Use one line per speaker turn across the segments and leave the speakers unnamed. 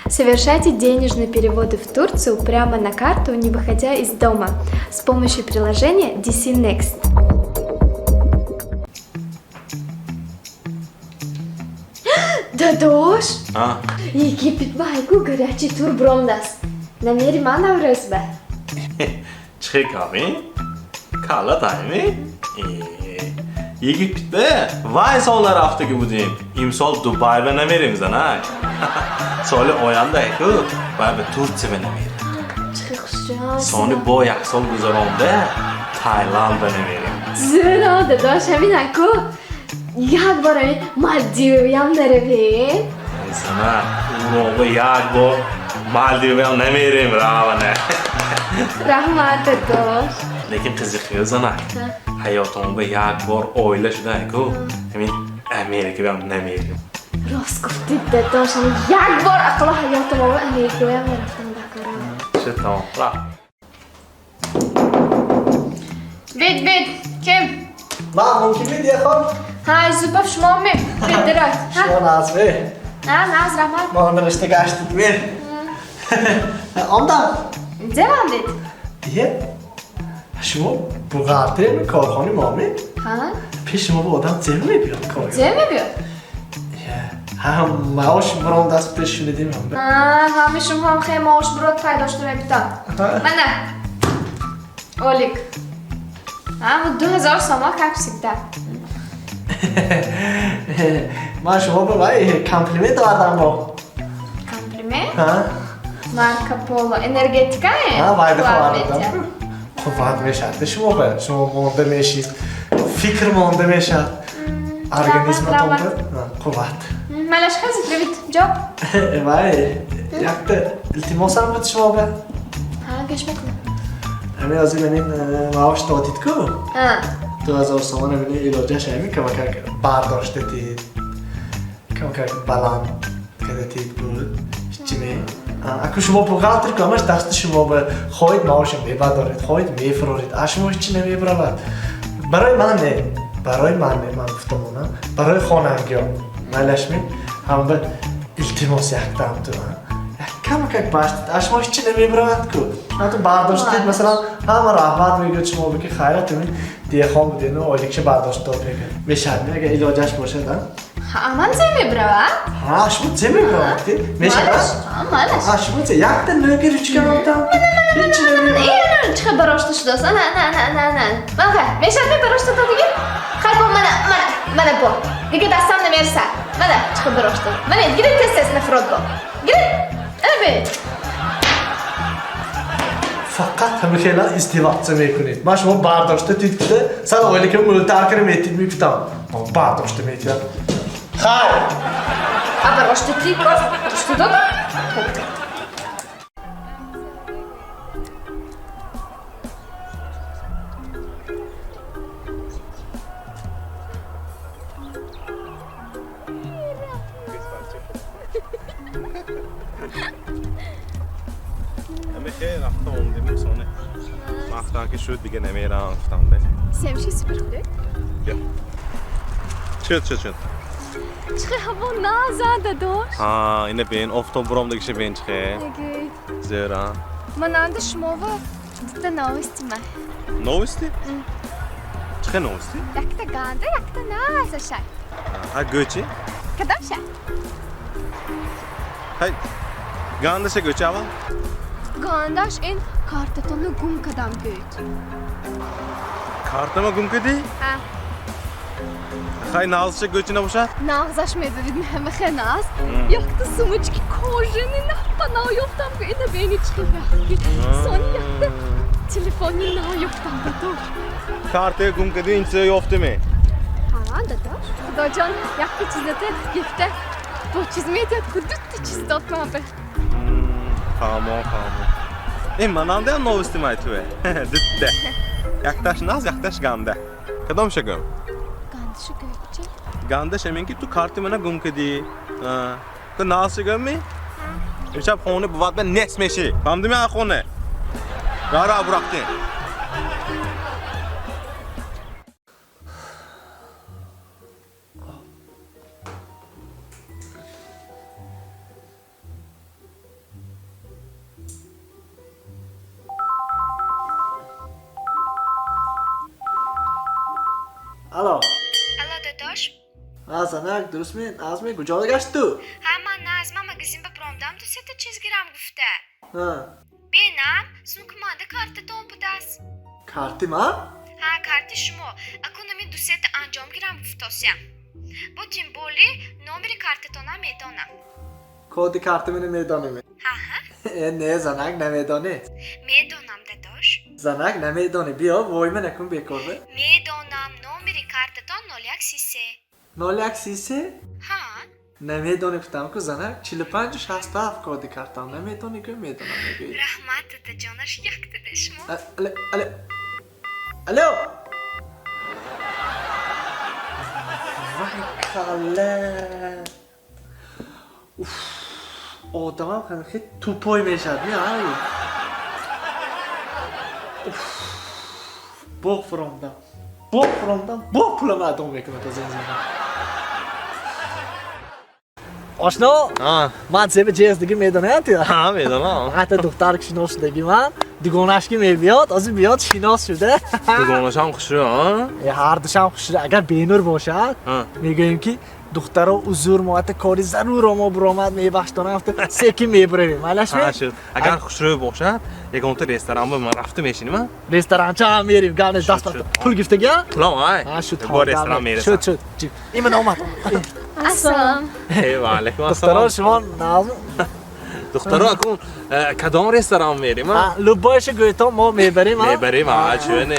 Совершайте денежные переводы в Турцию прямо на карту, не выходя из дома, с помощью приложения DC Next. Дадош, Египет ба айку горячий тур бромдаст. Намери ман Наврӯз ба.
Чӣ ками? Кала тайми? Египет бе вай сола рафтаги будем. Имсол Дубай ба намерем, занак. Соли оянда айку вай ба Турция ба намерем.
Чӣ хушҷон.
Сони бо як сол гузаронда Таиланд ба намерем.
Зӯро, дадош, ҳамин айку як бор ҳамин Малдивиям наравем.
Занак, уроба як бор Малдивиям намерем, равана.
Раҳмат, дадош.
Лекин қизиқи, занак. Ҳаётомба як бор оила шуда айку ҳамин Америкаям намерем.
Рост гуфтид, дадош, ҳамин як бор ақло ҳаётамова Америкаям нарафтам дакорам.
Шуд, тамом, рафт.
Бед, бед, ким?
Ман мумкин ми диyaхон?
Ҳа, Юсупов, шумо ми? Бед, дирак.
Шумо назме.
Ҳа, наз, раҳмат.
Мо наришта гаштид ме. Омдам.
Девам дед.
Ие. Шумо бухгалтери корхонаи мо ме?
Ҳа.
Пеш шумо бо одам зер мебиёд кор.
Зер мебиёд?
Ие. Ҳа, маош баромдаст пеш шунидим.
Ҳа, ҳами шумо ҳам хеле маош бурод пайдо шуда мебитам. Мана. Олик. Ҳа, 2000 сома, как всегда.
Ман шумо ба вай комплимент овардам бо.
Комплимент?
Ҳа.
Марко Поло энергетика е?
Ҳа, вайда овардам. Қувват мешавад шумо ба. Шумо монда мешид. Фикр монда мешавад. Организматон қувват.
Малаш хазит, ревит, ҷо.
Вай, якта илтимосам буд шумо ба.
Ҳа, гӯш мекунам.
Ҳамин ҳозир менин маош додид ку?
Ҳа.
2000 сомон ҳамин илоҷаш ҳамин камакак бардошта дид. Камакак баланд карда дид буд. Ҳичи не. Аку шумо бухгалтер ку, ҳамаш дасти шумо ба хоҳед маоша мебардоред, хоҳед мефуроред. А шумо ҳичи намебаровад. Барои ман не. Барои ман не, ман гуфтам она. Барои хонангиён. Майлашми? Ҳама ба илтимос яктам ту. Камакак баштид. А шумо ҳичи намебаровад ку. Ҳатто бардоштед, масалан, ҳама раҳмат мегӯяд шумо ки хайрат ҳамин деҳқон будед, ойликша бардошт дод мегӯяд. Мешавад, агар илоҷаш бошад, а?
Ҳа, ман зе мебаравам?
Ҳа, шумо зе мебаравад? Мешавад?
Ҳа, малаш.
Ҳа, шумо зе якта нӯги ручка меотам. Ҳичи намебаравад.
Ин чӣ барошта шудааст? Ана, ана, ана, ана, ана. Ман хай, мешавад ме барошта то диги? Хай бо, мана, мана, мана бо. Дига дастам намерасад. Мана, чӣ барошта. Мана, гиред тез тез нафрод бо. Гиред. Ана бе.
Фақат ҳама хела издеваться мекунед. Ман шумо бардошта дид куда, сар ойликам мӯлтар кара метид мегуфтам. Ман бардошта метидам. Хай!
А барошта ти что додам?
Ки шуд дига намерам гуфтам де.
Семши супер худек?
Бیا. Шуд, шуд, шуд.
Чӣ ҳаво наза, дадош.
Ҳа, ина бин, офтоб буром дигиша бин чӣ.
Егит.
Зера.
Мананда шумова дута новости ма.
Новости? Чӣ новости?
Якта ганда, якта наза шай.
Ҳа, гӯчи?
Кадом шай?
Ҳай, гандаша гӯчи аввал?
Гандаш ин картатонро гум кардам гӯед.
Картама гум кардӣ?
Ҳа.
Хай, нағзаша гӯчи набошад?
Нағзаш медонид, меҳама нағз. Якта сумочки кожаный напа наёфтам гӯ, ина бени чӣ яхки. Сони якта телефони наёфтам, дадош.
Картаи гум кардӣ, ин чиза ёфтӣ?
Ҳа, дадош. Худоҷон, якта чизата гифта бо чиз медиҳад ку, дута чиз дод ман ба.
Фаҳмо, фаҳмо. Манандаям новости май туе. Дутта. Якташ нағз, якташ ганда. Кадомша гум?
Гандаша гӯйчи?
Гандаш ҳамин ки ту карти мана гум кардӣ. Ту нағзша гумми? Имшаб хона бувад ба нес мешӣ. Фаҳмидими а хона? Ра ра бурафтем.
Занак, дуруст ме? Нағзме? Куҷо гашт ту?
Ҳа, ман нағз, ман магазин ба промдам, ду сета чиз гирам гуфта.
Ҳа.
Бенам, сумкаманда картатон будааст.
Карти ман?
Ҳа, карти шумо. Акун ами ду сета анҷом гирам гуфтосям. Бо тим боле номери картатонам медонам.
Коди карти мани медонем?
Ҳа, ҳа.
Э, не, занак, намедонӣ.
Медонам, дадош.
Занак, намедонӣ. Биё, войма накун бекор.
Медонам, номери картатон 0133.
0133?
Ҳа.
Намедонӣ гуфтам ку, занак, 4567 коди картам. Намедонӣ ку, медонам мегӯӣ.
Раҳмат, дадаҷонаш, яктаде шумо.
Алло, алло, алло, вай калла! Уф, одамам хеле тупой мешавад, ми ай. Уф, боғ фуромдам, боғ фуромдам, боғ пулам адо мекунад аз ин зана. Ошно, ман себа ҷездиги медонам ти.
Ҳа, медонам.
Ҳатто духтар шинос шудаги ман, дугонаш ки мебиёд, ҳозир биёд, шинос шуда.
Дугонашам хушрӯ, а?
Э, ҳардушам хушрӯ. Агар бенур бошад, мегӯем ки духтаро, узур, мо ҳатто кори зарур мо буромад, мебахштонам, секин мебуравем, майлаш?
Ҳа, шуд. Агар хушрӯ бошад, ягонта ресторан ба ман рафта мешинем, а?
Ресторанча ҳам мерим, гап нест, даст пул гирифтагиа?
Пулам ай.
Ҳа, шуд.
Бо ресторан мерасам.
Шуд, шуд, именно омад.
Ассалом.
Э, ва алайкум
Духтаро,
ассалом.
Шумо нағз?
Духтаро, акун кадом ресторан мерим, а?
Любой ша гӯйтон, мо мебарем, а?
Мебарем, а, чӯ не?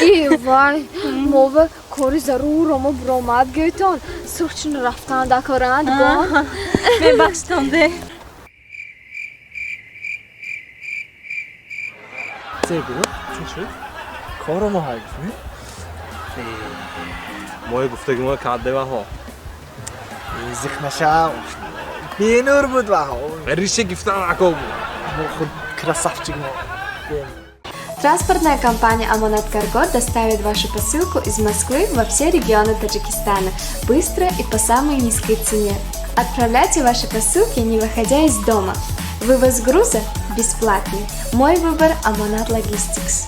И вай, мова кори зарур омо буромад гӯйтон. Срочно рафтан дакоранд гон.
Мебахштонде.
Се гӯ?
Чӣ шуд?
Коро мо ҳай гуфтем.
Мои гуфтагимо кардеваҳо.
Зиқ нашав, бенур буд ваҳо.
Риша гифтан ако буд.
Мо худ красавчик мо.
Транспортная компания «Амонат Карго» доставит вашу посылку из Москвы во все регионы Таджикистана быстро и по самой низкой цене. Отправляйте ваши посылки, не выходя из дома. Вывоз груза бесплатный. Мой выбор – «Амонат Логистикс».